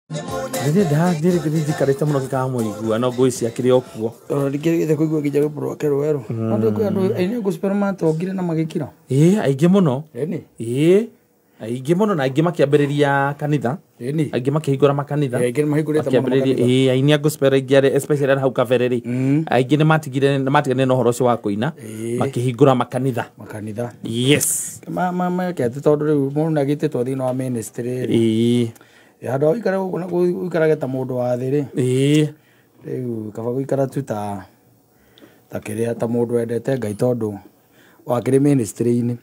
Ndirä njikarä må no gä kaga må igua no ngå ici akĩrĩ o kuo. Ona ndingĩrĩgĩte kũigua nginya rwĩmbo rwake rwerũ. No ndĩ kwĩ andũ aini a gospel matongire na magĩkira. Ä aingä må no. Ĩni. Ä aingä må no na aingä makĩambĩrĩria kanitha. Ĩni. Aingä makĩhingũra makanitha. Aingĩ nĩmahingũrĩte mũno Makĩambĩrĩria makanitha. ä aini a gospel aingĩ arĩa especially arĩa hau kabere rĩ, aingĩ nĩ matigire nĩ matiganire na ũhoro ũcio wa kũina, makĩhingũra makanitha. Makanitha. Yes. Meke atĩ tondũ rĩu mũndũ nĩagĩtĩtwo thĩinĩ wa ministry rĩ. Handũ ha ũikare gũkũ na ũikarage ta mũndũ wa thĩ rĩ. Rĩu kaba gũikara tu ta kĩrĩa ta mũndũ wendete Ngai tondũ wakĩrĩ ministry-inĩ.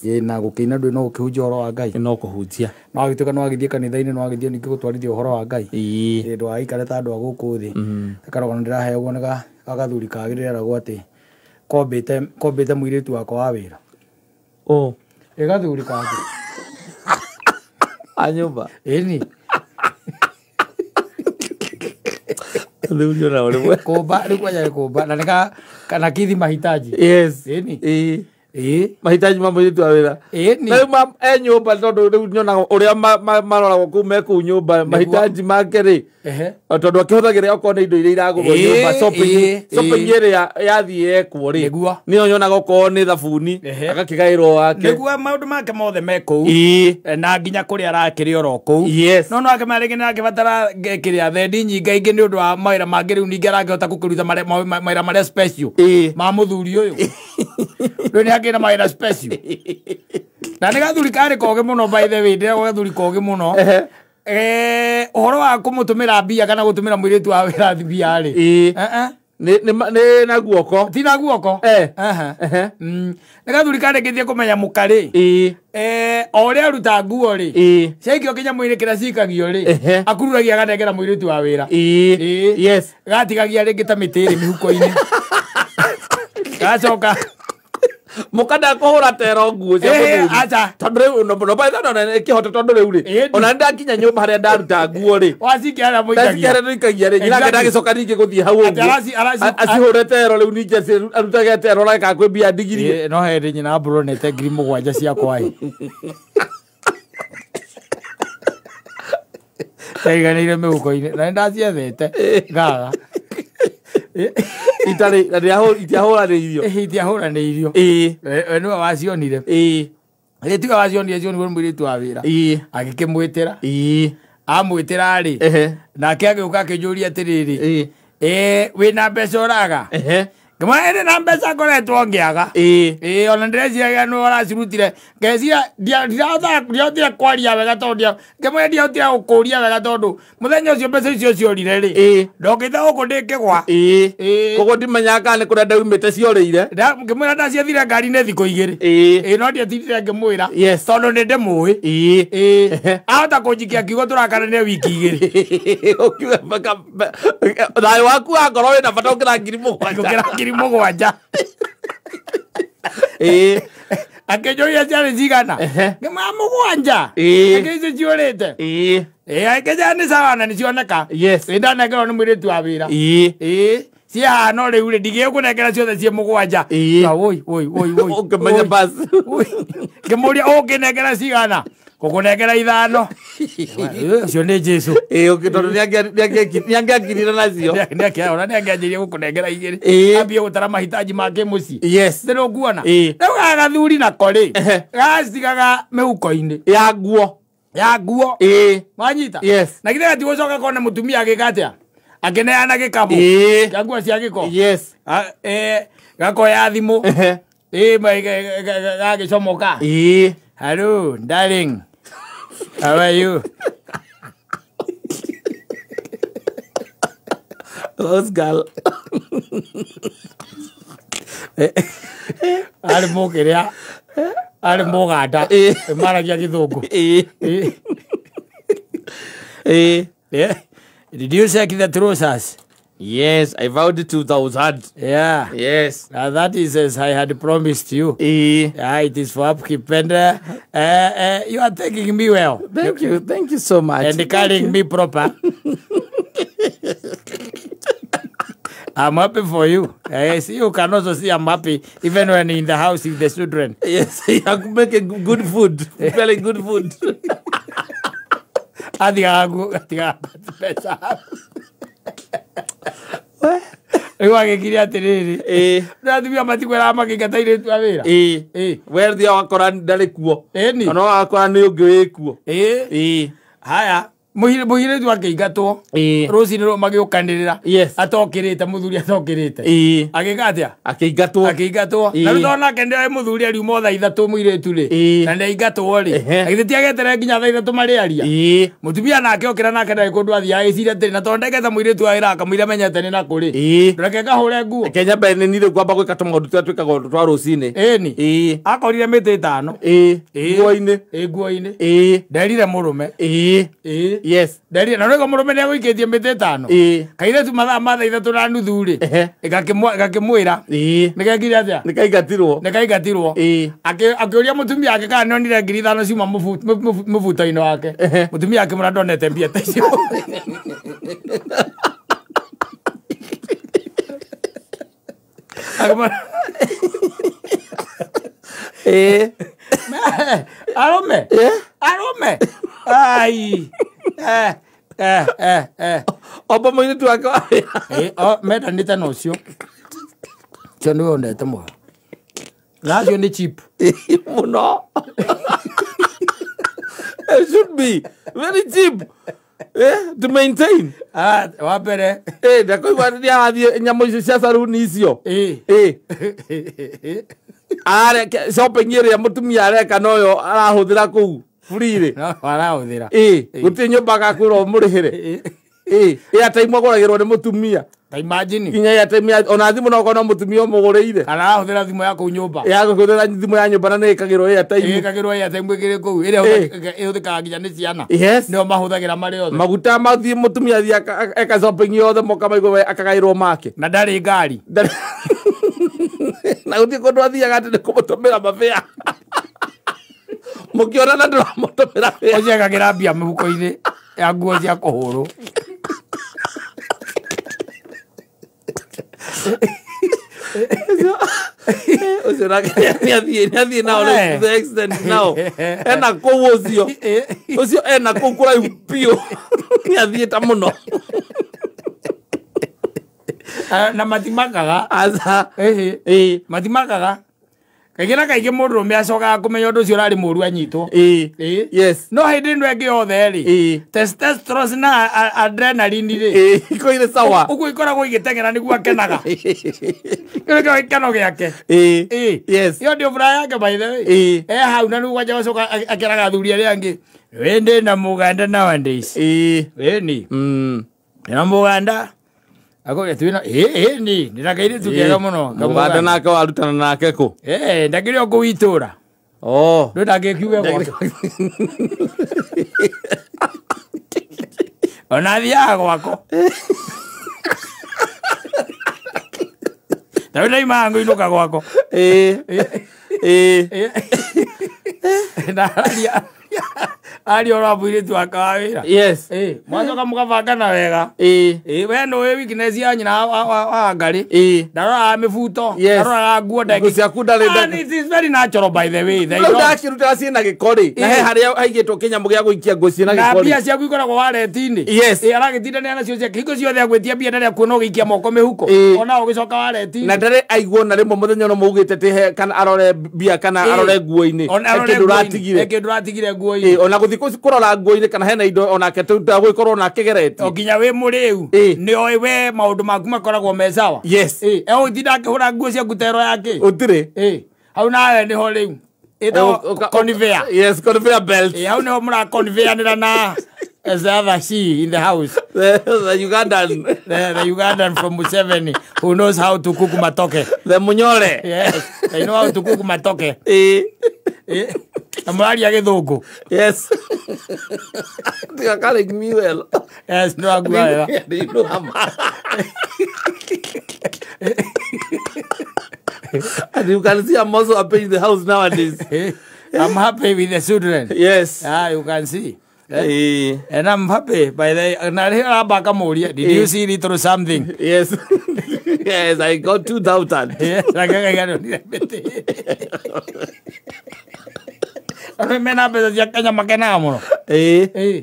Ĩ na gũkĩina ndũĩ no ũkĩhunjia ũhoro wa Ngai. No kũhunjia. No agĩtuĩka no agĩthiĩ kanitha-inĩ no agĩthiĩ ningĩ gũtwarithia ũhoro wa Ngai. Ĩ ndũgaikare ta andũ a gũkũ thĩ. Karũgano ndĩraheagwo nĩ ga gathuri kagĩrĩragwo atĩ kombĩte mũirĩtu wakwa wa wĩra. Ũ. Ĩ gathuri kangĩ. A nyũmba. Ĩni. Thuri ona ũrĩmwe. Kũmba rĩu kwanja nĩ kũmba na nĩ ka kana kithi mahitaji. Yes. Ĩni. Ĩ. Ĩ. Mahitaji ma mũirĩtu wa wĩra. Ĩni. Na rĩu e nyũmba tondũ rĩu nyonaga ũrĩa maroragwo kũu me kũu nyũmba mahitaji make rĩ, tondũ akĩhũthagĩra okorwo nĩ indo iria iragũrwo nyũmba, shopping, shopping ĩrĩa yathiĩ yekwo rĩ, nĩyo nyonaga okorwo nĩ thabuni, agakĩgaĩrwo wake. Nĩguo maũndũ make mothe me kũu. Na nginya kũrĩa arakĩrĩ oro kũu. No akĩmenya rĩngĩ nĩarakĩbatara kĩrĩa thendi nyingaingĩ nĩ ũndũ wa mawĩra mangĩ rĩu ningĩ arakĩhota gũkĩruta mawĩra marĩa special ma mũthuri ũyũ. Rĩu nĩakĩrĩ na mawĩra special. Na nĩ gathuri karĩ kogĩ mũno, by the way, ndĩragwo gathuri kogĩ mũno. Ũhoro wa kũmũtũmĩra mbia kana gũtũmĩra mũirĩtu wa wĩra mbia rĩ. Nĩ na guoko. Ti na guoko. Nĩ gathuri karĩkĩtie kũmenya mũka rĩ. O ũrĩa aruta nguo rĩ. Ciaikio kĩnyamũ-inĩ kĩrĩa cikagio rĩ. Akururagia aganengera mũirĩtu wa wĩra. Gatigagia rĩngĩ ta mĩtĩ ĩrĩ mĩhuko-inĩ. Gacoka. Mũkanda kũhũra tero nguo cia mũthuri. Acha. Tondũ rĩu no no no kĩhoto tondũ rĩu rĩ, ona nĩndakinya nyũmba harĩa ndaruta nguo rĩ, Wacikia harĩa mũikagia. Ndacikia harĩa ndũikagia rĩ, nyina ndagĩcoka ningĩ gũthiĩ hau Atĩ ũguo. araci Acihũre tero rĩu ningĩ arutage tero reka kwĩ mbia ndigiri. Ĩ, no hĩndĩ nyina mbũronete 7,000 ciakwa ĩ. Ndaiganĩire mĩhuko-inĩ na nĩndaciethete ngaga. Itarĩ na itiahũranĩirio. Itiahũranĩirio. We nĩwe wacionire. Ĩ tiwe wacionire, cionirwo nĩ mũirĩtu wa wĩra. Agĩkĩmwĩtĩra. Amwĩtĩra rĩ, nake agĩũka akĩnjũria atĩrĩrĩ, wĩna mbeca ũraga? Ngĩmwĩra ĩrĩ na mbeca ngoretwo ngĩaga. Ĩ ona ndĩreciragia nĩwe ũracirutire. Ngeciria ndiahotire kwaria wega tondũ ngĩmwĩra ndiahotire gũkũria wega tondũ mũthenya ũcio mbeca icio ciorire rĩ, ndokĩte gũkũ ndĩkĩgwa. Koguo ndimenyaga kana nĩ kũrĩa ndaumĩte ciorĩire. Ngĩmwĩra ndaciethire ngari-inĩ thikũ 2. Ĩ no ndiatindire ngĩmwĩra tondũ nĩ ndĩmũĩ. Ahota kũnjikia kiugo tũrakarania wiki 2. Ũkiuga thayũ waku wa ngoro wĩna bata ũkĩra 7,000. Gũkĩra 7,000. Akĩnjũria ciarĩ cigana. Ngĩmwĩra 7. Angĩ icio ciũrĩte. Ĩ akĩnjĩra nĩ sawa na nĩcioneka. Ĩ ndanengerwo nĩ mũirĩtu wa wĩra. Ĩ ciĩ haha no rĩu rĩ ndigĩkũnengera ciothe ciĩ 7. Woi woi woi woi. Ũkĩmenya basi. Ngĩmũria ũngĩnengera cigana. Ngũkũnengera 5. Ũcio nĩ Jesũ. Tondũ nĩangĩakirire nacio. Ona nĩangĩanjĩrie gũkũnengera 2. Ambie gũtara mahitaji make mũciĩ. Nĩ ũkuona. Rĩu gaka gathuri nako rĩ, gacitigaga mĩhuko-inĩ. Ya nguo. Ya nguo. Wanyita? Yes. Na githĩ gatigũcoka kone mũtumia agĩka atĩa? Akĩneana gĩkabũ. Kĩa nguo cia gĩko. Gakoya thimũ. Gagĩcomoka. Hello, darling. How are you? Those girl. Arĩ mũkĩrĩa arĩ mũganda maragia gĩthũngũ. Did you check the trousers? Yes, I found 2,000. Yeah. Yes. That is as I had promised you. Yeah, it is for upkeep. And you are taking me well. Thank you. Thank you so much. And carrying me proper. I'm happy for you. I see you can also see I'm happy even when in the house with the children. Yes, you are making good food. Very good food. Athigaga nguo atigaga mbeca. Rĩu agĩkire atĩrĩrĩ, na atumia matikwĩraga makĩingata airĩtu a wĩra. We thiaga wakora ndarĩ kuo. Ona wakora nĩ ũngĩ wĩ kuo. Haya, mũirĩtu akĩingatwo rũcinĩ rũu magĩũkanĩrĩra atokĩrĩte mũthuri atokĩrĩte. Agĩka atĩa? Akĩingatwo. Akĩingatwo. Na rĩu tondũ nake nĩoĩ mũthuri ariuma thaa 3 mũirĩtu rĩ, na nĩaingatwo rĩ, agithĩ ti ageterere nginya thaa 3 marĩaria. Mũtumia nake okĩra nake ndarĩ kũndũ athiaga agĩciria atĩrĩ, na tondũ ndaingata mũirĩtu wa wĩra akamũira menyete nĩ nakũ rĩ, reke ngahũre nguo. Reke nyambe nĩ niĩ ngwamba gwĩka tũmaũndũ tũrĩa twĩkagwo twa rũcinĩ. Ĩni. Akorire mĩtĩ 5. Nguo-inĩ. Nguo-inĩ. Nderire mũrũme. Yes. Nderire na rĩu mũrũme nĩagũikĩtie mĩtĩ 5. Kairĩtu mathaa ma thaa 3:30 rĩ, ĩgakĩmwĩra. Nĩgekire atĩa? Nĩkaingatirwo. Nĩkaingatirwo. Akĩũria mũtumia wake kana nĩonire ngiri 5 ciuma mũbuto-inĩ wake. Mũtumia akĩmwĩra ndonete mbia ta icio. Arũme. Arũme. Ai. Oba mũirĩtu wake wa wĩra. Mendanĩte na ũcio. Ũcio nĩwe wendete mũno. Na acio nĩ cheap. Mũno. It should be very cheap. To maintain. Wa mbere. Ndakũigua rĩrĩa arathiĩ nyamũ icio cia saruni icio. Are shopping ĩrĩa mũtumia areka noyo arahũthĩra kũu free rĩ. No arahũthĩra. Gũtirĩ nyũmba agakwĩrwo mũrĩhĩre. Airtime agũragĩrwo nĩ mũtumia. Ta imagine. Nginya airtime ona thimũ no korwo mũtumia ũmũgũrĩire. Kana arahũthĩra thimũ ya kũu nyũmba. Ya kũhũthĩra thimũ ya nyũmba na nĩ ĩkagĩrwo airtime. Ĩkagĩrwo airtime ĩkĩrĩ kũu ĩrĩa ĩhũthĩkaga nginya nĩ ciana. Nĩo mahũthagĩra marĩ othe. Maguta mathiĩ mũtumia athiĩ eka shopping yothe moka maigua akagaĩrwo make. Na ndarĩ ngari. Na gũtirĩ kũndũ athiaga atĩ nĩ kũmũtũmĩra mabĩa. Mũkĩonana ndũramũtũmĩra bĩa. Ũcio ekagĩra mbia mĩhuko-inĩ ya nguo cia kũhũrwo. Ũcio nake nĩathiĩ nao to the extent nao. Ena kũu ũcio. Ũcio ena kũu kũraihu biũ. Nĩathiĩte mũno. Na matimakaga. Aca. Matimakaga. Kaingĩ na kaingĩ mũndũrũme acokaga kũmenya ũndũ ũcio ũrarĩ mũũru anyitwo. Yes. No hĩndĩ ĩno ĩngĩ yothe rĩ, testosterone na adrenaline rĩ, ikoire sawa. Ũguo ikoragwo igĩteng'era nĩguo akenaga. Kĩu nĩkĩo gĩkeno gĩake. Yes. Ĩyo ndio furaha yake by the way. Hau na rĩu kwanja acoka akeraga athuri arĩa angĩ, we ndĩ na mũganda nowadays. Ĩni. Ndĩna mũganda. Akoria twina ni ndina kairĩtu kega mũno. Mũganda nake warutana nake kũ? Ndakĩrĩ o kũu itũra. Ndũ ndangĩkiuge gwake. Ona athiaga gwako. Na ndaimaga ngũinũka gwako. Na aria ũrĩa mũirĩtu wake wa wĩra. Yes. Mwacoka mũkabangana wega. We nĩũĩ weakness ya nyina wa Ngarĩ. Ndaroraga mĩbuto, ndaroraga nguo. Nguo ciaku ndarĩ. And it is very natural by the way. Rĩu ndakĩrutaga ciĩna gĩko rĩ, na he harĩa haigĩtwo kĩnyamũ gĩa gũikia nguo ciĩna Na gĩko rĩ. mbia ciaku ikoragwo wallet-inĩ. Yes. Aragĩtindanĩra nacio ciake hingo ciothe agwĩtia mbia ndarĩ akuona ũgĩikia moko mĩhuko. Ona ũgĩcoka wallet-inĩ. Na ndarĩ aiguo na rĩmwe mũthenya ũrĩa maugĩte atĩ kana arore mbia kana arore nguo-inĩ. He kĩndũ ũratigire. He kĩndũ ũratigire nguo-inĩ. Ona gũthiĩ kũrora nguo-inĩ kana hena indo onake tagũgĩkorwo onake geretie. O nginya wĩ mũrĩu nĩoĩ we maũndũ maku makoragwo me sawa. Yes. Egũtinda akĩhũra nguo ciaku ta ĩro yake. Ũtirĩ. Hau nawe nĩho rĩu ĩtagwo conveyor. Yes, conveyor belt. Hau nĩho mũraconveyanĩra na as the other she in the house. The Ugandan. The Ugandan from Museveni who knows how to cook matoke. The Munyore. Yes, they know how to cook matoke. Na mũraria gĩthũngũ. Yes. They are calling me well. Yes, no agua wega. They know I'm And you can see I'm also up in the house nowadays. I'm happy with the children. Yes. You can see. And I'm happy by the did you see little something? Yes. Yes, I got 2,000. Yes, I got Andũ mena mbeca cia Kenya makenaga mũno. Ĩĩ.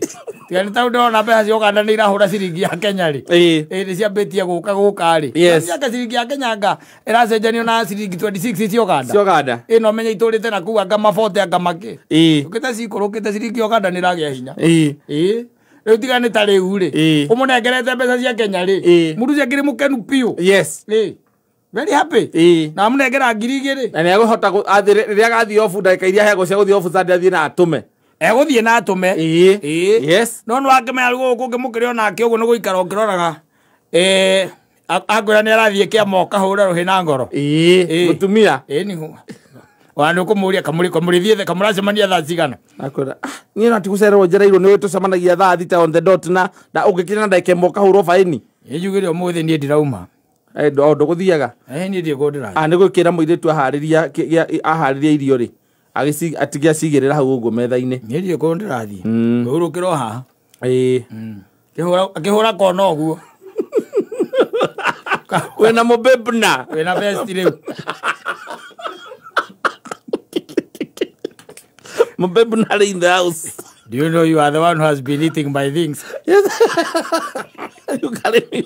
Tiga nĩ tondũ ndĩrona mbeca cia Uganda nĩ irahũra ciringi ya Kenya rĩ. Ĩĩ. Ĩĩ nĩ ciambĩtie gũka gũka rĩ. Yes. Ciaka ciringi ya Kenya anga ĩracenjanio na ciringi 26 cia Uganda. Cia Uganda. Ĩĩ no menye itũrĩte na kũu anga mabote anga makĩ. Ĩĩ. Ũkĩte cikũrũkĩte ciringi ya Uganda nĩ ĩragĩa hinya. Ĩĩ. Ĩĩ. Rĩu tiga nĩ ta rĩu rĩ. Ĩĩ. Ũmũnengerete mbeca cia Kenya rĩ. Ĩĩ. Mũndũ ũcio akĩrĩ mũkenu biũ. Yes. Ĩĩ. Very happy. Ĩĩ. Na amũnengera 2,000. Na nĩ egũhota rĩrĩa agathiĩ obu ndagĩka iria aheagwo cia gũthiĩ obu Sunday athiĩ na atũme. Egũthiĩ na atũme. Ĩĩ. Ĩĩ. Yes. No nĩ wakĩmenya rĩu gũkũ ũngĩmũkĩrĩ onake ũguo nĩ gũikara ũkĩroraga. Angwĩra nĩ arathiĩ kĩama ũkahũra rũhĩ na ngoro. Ĩĩ. Ĩĩ. Mũtumia. Ĩĩ nĩguo. Ona nĩ ũkũmũria kamũrĩthiĩ kamũracemania thaa cigana. Akwĩra, niĩ no tigũcererwo njereirwo nĩ tũcemanagia thaa 6 on the dot na ũngĩkinya na ndagĩka ĩmwe ũkahũrwo baĩni. Ĩ njugĩre ũmũthĩ niĩ ndirauma. Ndũgũthiaga. Niĩ ndiĩ kũndũ ndĩrathiĩ. Nĩ gwĩkĩra mũirĩtu aharĩria irio rĩ. Atige acigĩrĩra hau ũguo metha-inĩ. Niĩ ndiĩ kũndũ ndĩrathiĩ. Ngũhurũkĩra o haha. Ĩĩ. Akĩhũra kona ũguo. Wĩna mũbĩbna. Wĩna vest rĩu. Mũbĩbna in the house. Do you know you are the one who has been eating my things? Yes. You carry me.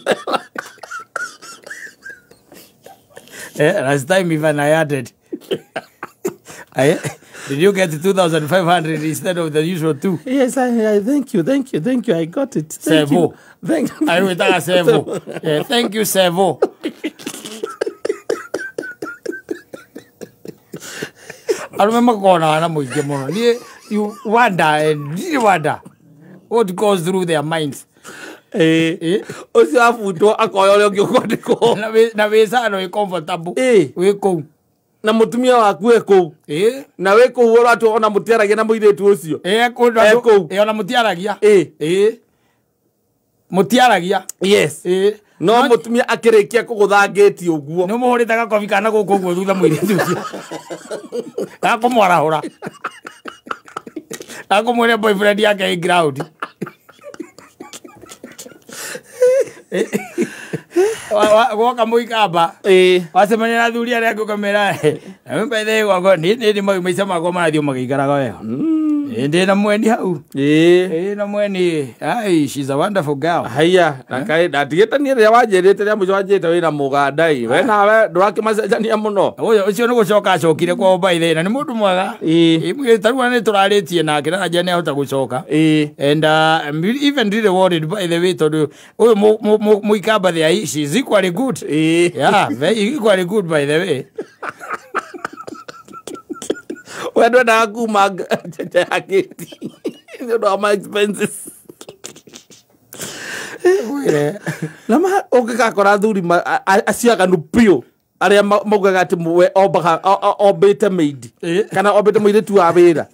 Last time even I added. Did you get 2,500 instead of the usual 2? Yes, I thank you, thank you, thank you. I got it. Thank Sevo. you. Thank you. I went to Sevo. Yeah, thank you, Sevo. I remember going on a you wonder and really wonder what goes through their minds. Ũcio abutwo akoya ũrĩa ũngĩ ũkwandĩkwo. Na wĩ sana wĩ comfortable. Wĩ kũu. Na mũtumia waku e kũu. Na wĩ kũu ũratwo ona mũtiaragia na mũirĩtu ũcio. Kũu. Ona mũtiaragia. Mũtiaragia. Yes. No mũtumia akĩrĩkia kũgũthangĩtie ũguo. Nĩ ũmũhũrĩte gakobi kana gũkũ ũguo thutha mũirĩtu ũcio. Gakũmwarahũra. Gakũmwĩra boyfriend yake ĩ ground. Gwoka mũikamba. Wacemania na athuri arĩa angĩ ũkamera bethe gwakwa nĩ maica makwa marathiĩ magĩikaraga wega. Ndĩ na mweni hau. Na mweni. Ai, she's a wonderful girl. Haiya, na kaĩ ndatigĩte niĩ rĩrĩa wanjĩrĩte rĩa mũico wanjĩrĩte wĩna mũganda ĩ. We nawe ndũrakĩmacenjania mũno. Ũyũ ũcio nĩ gũcoka acokire kwao by the way na nĩ mũndũ mwega. Tarĩu nĩ tũrarĩtie nake na njĩra nĩ ahota gũcoka. And I'm even really worried by the way tondũ ũyũ mũikamba there, she's equally good. Yeah, very equally good by the way. We ndwendaga kuma nja ya gĩti nĩ ũndũ wa my expenses. Na ũngĩgakora athuri acio aganu biũ arĩa maugaga atĩ we ombĩte maid kana ombĩte mũirĩtu wa wĩra.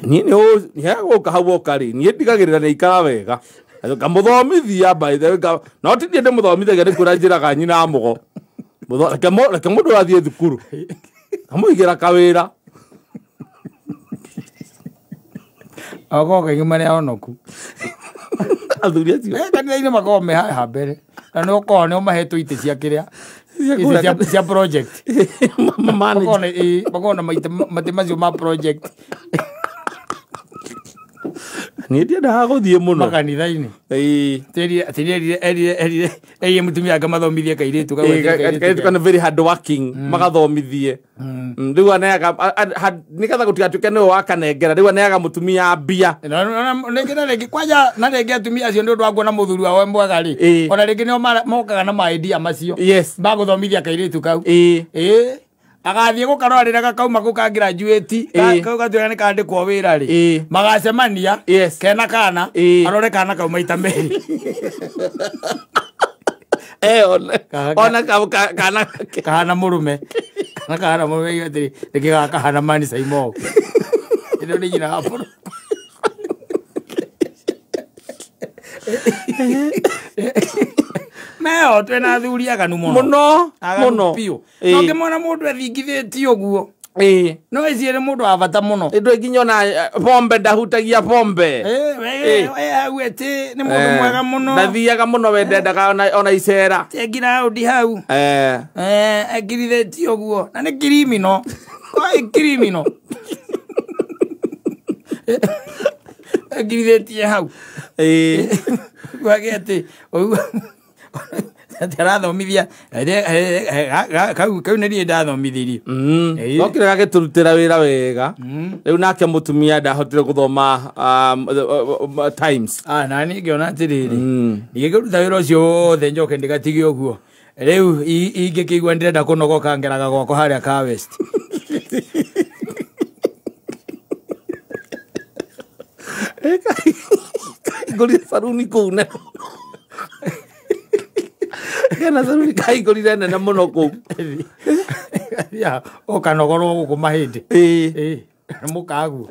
Niĩ nĩ gũka hau oka rĩ, niĩ ndigagĩrĩra nĩ aikara wega. Ngamũthomithia by the way, no ti niĩ ndĩmũthomithagia nĩ kwĩra njĩraga nyina mũgo. Reke mũndũ athiĩ thukuru. Kamũigĩra kawĩra. Agoka kaingĩ marĩ ahonoku. Athuri acio. Kanitha-inĩ makoragwo me haha mbere. Na nĩ ũkoragwo nĩo mahetwo itĩ cia kĩrĩa. Cia project. Makoragwo na matĩ macio ma project. Niĩ ndiendaga gũthiĩ mũno. Makanitha-inĩ. Erire mũtumia ake mathomithie kairĩtu. Kairĩtu kana very hard working magathomithie. Rĩu aneaga nĩgetha gũtigatuĩke nĩwe wakanengera rĩu aneaga mũtumia mbia. Rĩngĩ na rĩngĩ kwanja na rĩngĩ atumia acio nĩ ũndũ wa kuona mũthuri wao e mwega rĩ. Ona rĩngĩ nĩo mokaga na ma idea macio. Ma gũthomithia kairĩtu kau. Agathiĩ gũkarora rĩrĩa gakauma kũu ka graduate kau gatuĩka nĩ kandĩkwo wĩra rĩ. Magacemania kena kana arore kana kau maita merĩ. Ona kana kahana mũrũme. Kana kahana mũrũme atĩrĩ nĩkĩ gaka kahana mani Saimo. Ĩno nĩ nyina wa mũrũme. Meo twĩna athuri aganu mũno. Mũno mũno biũ. No ngĩmona mũndũ ethingithĩtie ũguo. No ĩciĩ nĩ mũndũ wa bata mũno. Ndũ nginya ona pombe ndahutagia pombe. Hau ĩtĩ nĩ mũndũ mwega mũno. Ndathiaga mũno we ndendaga ona icera. Ngira hau. Engirithĩtie ũguo. Na nĩ criminal. Kwai criminal. Ngirithĩtie hau. Gwake atĩ atĩ arathomithia kau nĩ niĩ ndathomithirie. Okire gagĩtũrutĩra wĩra wega. Rĩu nake mũtumia ndahotire gũthoma Times. Na niĩ ngĩona atĩrĩrĩ, ningĩkĩruta wĩra ũcio wothe njoke ndĩgatige ũguo. Rĩu ingĩkĩigua ndĩrenda kũnogoka ngeraga gwakwa harĩa ka West. Ngorire saruni kũu nene. Kena saruni kaingorire nene mũno kũu. Ya, ũkanogorwo gũkũ mahĩndĩ. Mũkaguo.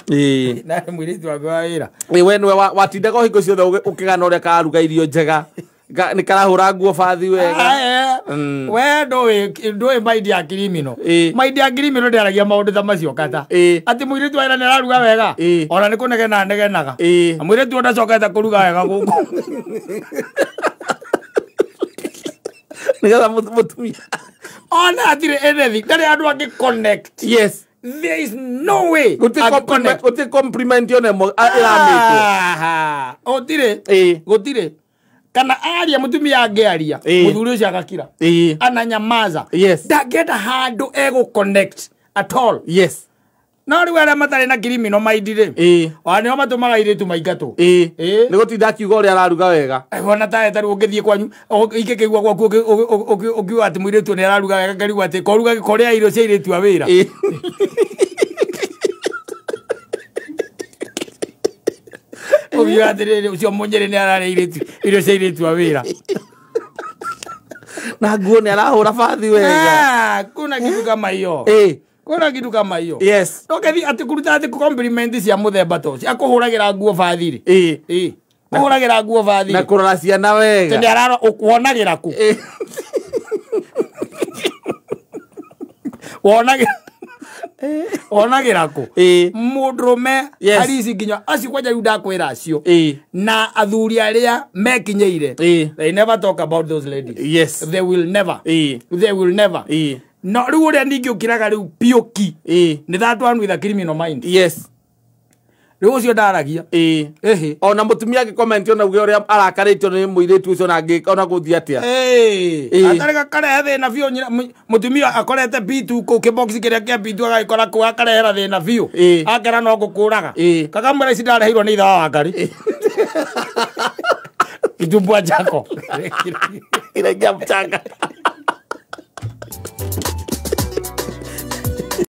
Na mũirĩtu wakwa wa wĩra. We nĩwe watindaga hingo ciothe ũkĩgana ũrĩa kararuga irio njega. Nĩ karahũra nguo bathi wega. We ndũĩ maindi ya kirimino. Maindi ya kirimino ndĩaragia maũndũ ta macio kata. Atĩ mũirĩtu wa wĩra nĩ araruga wega. Ona nĩ kũnegena anegenaga. Na mũirĩtu ndacokete kũruga wega gũkũ. Nĩgetha mũtumia. Ona hatirĩ anything. Ndarĩ andũ angĩ connect. Yes. There is no way. Gũtirĩ compliment yone ĩramĩtwo. Gũtirĩ. Gũtirĩ. Kana aria mutumia angĩaria mũthuri ũcio agakira. Ananyamaza. Yes. Ndangĩenda handũ egũ connect at all. Yes. No rĩu arĩa matarĩ na criminal mind rĩ, ona nĩo matũmaga airĩtu maingatwo. Nĩ gũtinda akiuga ũrĩa araruga wega. Ona ta rĩu ũngĩthiĩ kwanyu ingĩkĩigua gwaku ũkiuga atĩ mũirĩtu nĩ araruga wega ngarigwo atĩ koruga kũrĩa irio cia airĩtu a wĩra. Ũkiuga atĩrĩrĩ ũcio mũnyĩrĩ nĩ ararĩa irio cia airĩtu a wĩra. Na nguo nĩ arahũra bathi wega. Kuna kitu kama hiyo. Kuna kitu kama hiyo. Yes. Ndokethi ati kuruta ati compliment cia muthemba to cia kuhuragira nguo bathi ri. Kuhuragira nguo bathi. Na kurora ciana wega. Ndi araro ukuonagira ku. Wonagira. Wonagira ku. Mundurume arici nginya acio kwanja riu ndakwira acio. Na athuri aria mekinyeire. They never talk about those ladies. Yes. They will never. They will never. No riu uria ningi ukiraga riu piuki. Ni that one with a criminal mind. Yes. Riu ucio ndaragia. Ona mutumia angi comment ona uge uria arakaritio ni muiritu ucio na angi ona guthii atia. Atarega karehe thina biu mutumia akorete bitu kuu kibox kiria kia bitu agagikora kuu akarehera thina biu. Akera no gukuraga. Kakamwira ici ndareheirwo ni ithe wa Wangari. Kitumbua chako. Iraingia mchanga.